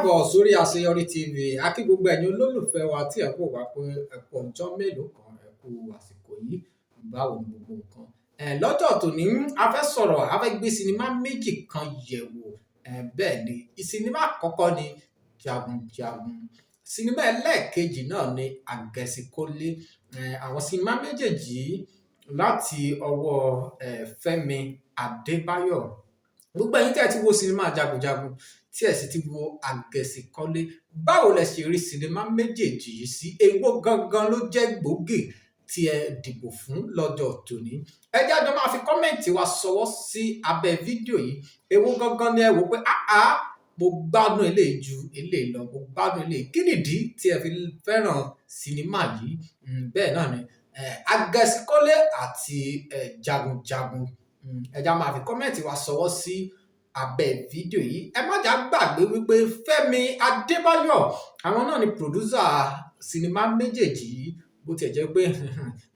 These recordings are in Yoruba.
Káàbọ̀ sórí Àṣeyọrí TV. A kí gbogbo ẹ̀yin olólùfẹ́ wa tí ẹ̀ ń wò wá pé ẹ kú ọjọ́ mélòó kan, ẹ kú àsìkò yìí, báwo ni gbogbo nǹkan? Lọ́jọ́ tòní, a fẹ́ sọ̀rọ̀, a fẹ́ gbé sinimá méjì kan yẹ̀wò. Bẹ́ẹ̀ ni, sinimá àkọ́kọ́ ni Jagunjagun. Sinimá ẹlẹ́ẹ̀kejì náà ni Àgẹṣinkólé. Àwọn sinimá méjèèjì yìí láti ọwọ́ Fẹ́mi Adébáyọ̀. Gbogbo ẹ̀yin tí ẹ ti wo sinimá Jagunjagun, tí ẹ sì ti wo Àgẹṣinkólé, báwo lẹ ṣe rí sinimá méjèèjì yìí sí? Èwo gangan ló jẹ́ gbòógì tí ẹ dìbò fún lọ́jọ́ tòní? Ẹ jẹ́ á jọ máa fi comment wa ṣọwọ́ sí abẹ́ fídíò yìí. Èwo gangan ni ẹ wò pé, "Áá, mo gbádùn eléyìí ju eléyìí lọ, mo gbádùn eléyìí"? Kí nìdí tí ẹ fi fẹ́ràn sinimá yìí? Bẹ́ẹ̀ náà ni Àgẹṣinkólé àti Jagunjagun. Ẹ jẹ́ á máa fi comment wa ṣọwọ́ sí abẹ́ fídíò yìí. Ẹ má jà gbàgbé wípé Fẹ́mi Adébáyọ̀, àwọn náà ni producer sinimá méjèèjì yìí. Bó tiẹ̀ jẹ́ pé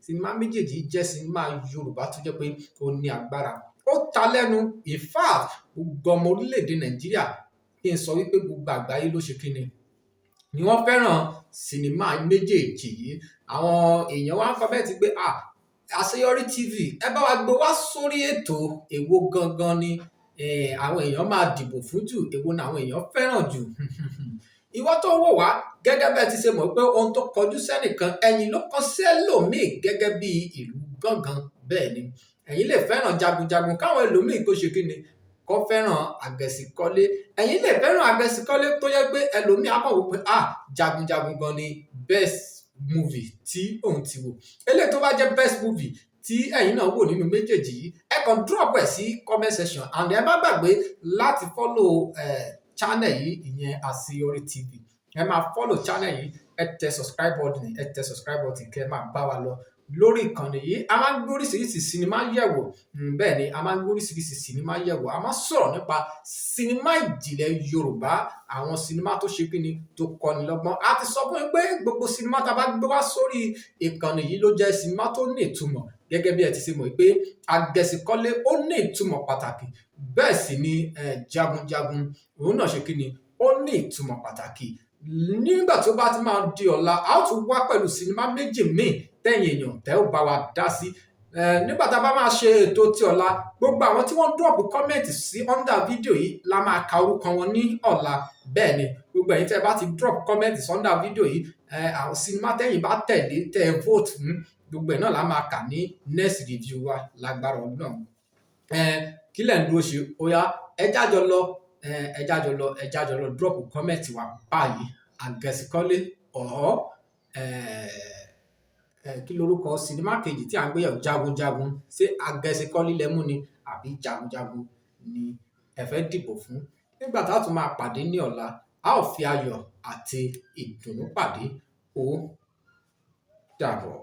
sinimá méjèèjì yìí jẹ́ sinimá Yorùbá tó jẹ́ pé ó ní agbára, ó ta lẹ́nu. In fact, gbogbo ọmọ orílẹ̀-èdè Nàìjíríà, kí n sọ wípé gbogbo àgbáyé ló ṣe kíni ni wọ́n fẹ́ràn sinimá méjèèjì yìí. Àwọn èèyàn wá ń comment pé, "Ah, Àṣeyọrí TV, ẹ bá wa gbé wá sórí ètò. Èwo gangan ni àwọn èèyàn máa dìbò fún jù? Èwo ni àwọn èèyàn fẹ́ràn jù?" Ìwọ tó ń wò wá, gẹ́gẹ́ bẹ́ẹ̀ ti ṣe mọ̀ pé ohun tó kọjú sẹ́nìkan, ẹ̀yìn ló kọ sẹ́lòmíì gẹ́gẹ́ bí ìlú gángan. Bẹ́ẹ̀ ni, ẹ̀yin lè fẹ́ràn Jagunjagun, káwọn ẹlòmíì kó ṣe kí ni kó fẹ́ràn Àgẹṣinkólé. Ẹ̀yin lè fẹ́ràn Àgẹṣinkólé, tó yẹ pé ẹlòmíì á kàn wò pé, "Ah, Jagunjagun gan ni best movie tí òun ti wò." Eléyìí tó bá jẹ́ best movie tí ẹ̀yin náà wò nínú méjèèjì yìí, ẹ kàn drop ẹ̀ sí comment section, and ẹ má gbàgbé láti follow channel yìí, ìyẹn Àṣeyọrí TV. Ẹ máa follow channel yìí, ẹ tẹ subscribe button, ẹ tẹ subscribe button kẹ́ ẹ máa bá wa lọ lórí ìkànnì yìí. A máa ń gbé oríṣiríṣi sinimá yẹ̀wò. Bẹ́ẹ̀ ni, a máa ń gbé oríṣiríṣi sinimá yẹ̀wò. A máa ń sọ̀rọ̀ nípa sinimá ìjìnlẹ̀ Yorùbá, àwọn sinimá tó ṣe kíni, tó kọ́ni lọ́gbọ́n. A ti sọ fún yín pé gbogbo sinimá tá a bá gbé wá sórí ìkànnì yìí ló jẹ́ sinimá tó ní ìtumọ̀. Gẹ́gẹ́ bí ẹ ti ṣe mọ̀ pé Àgẹ̀sìnkọ́lé, ó ní ìtumọ̀ pàtàkì, bẹ́ẹ̀ sì ni Jagunjagun, òun náà ṣe kíni, ó ní ìtumọ̀ pàtàkì. Nígbà tó bá ti máa di ọ̀la, a ó tún wá pẹ̀lú sinimá méjì míì tẹ̀yìn èèyàn tẹ́ ó bá wa dá sí. Nígbà tá a bá máa ṣe ètò ti ọ̀la, gbogbo àwọn tí wọ́n drop comment sí under fídíò yìí la máa ka orúkọ wọn ní ọ̀la. Bẹ́ẹ̀ ni, gbogbo ẹ̀yin tẹ́ ẹ bá ti drop comment sí under fídíò yìí, àwọn sinimá tẹ́yìn bá tẹ̀lé, tẹ́ ẹ vote fún, gbogbo ẹ̀ náà la máa kà ní next review wa lágbára Ọlọ́run. Kí lẹ̀ ń dúró ṣe? Ó yá, ẹ jájọ lọ, ẹ jájọ lọ, ẹ jájọ lọ drop comment wa báyìí. Àgẹ̀sìnkọ́lé ọ̀ kí lorúkọ sinimá kejì tí à ń gbé yẹ̀wò, Jagunjagun? Ṣé Àgẹ̀sìnkọ́lé lẹ mú ni àbí Jagunjagun ni ẹ fẹ́ dìbò fún? Nígbà tá a tún máa pàdé ní ọ̀la, a ó fi ayọ̀ àti ìdùnnú pàdé. Ó dàbọ̀.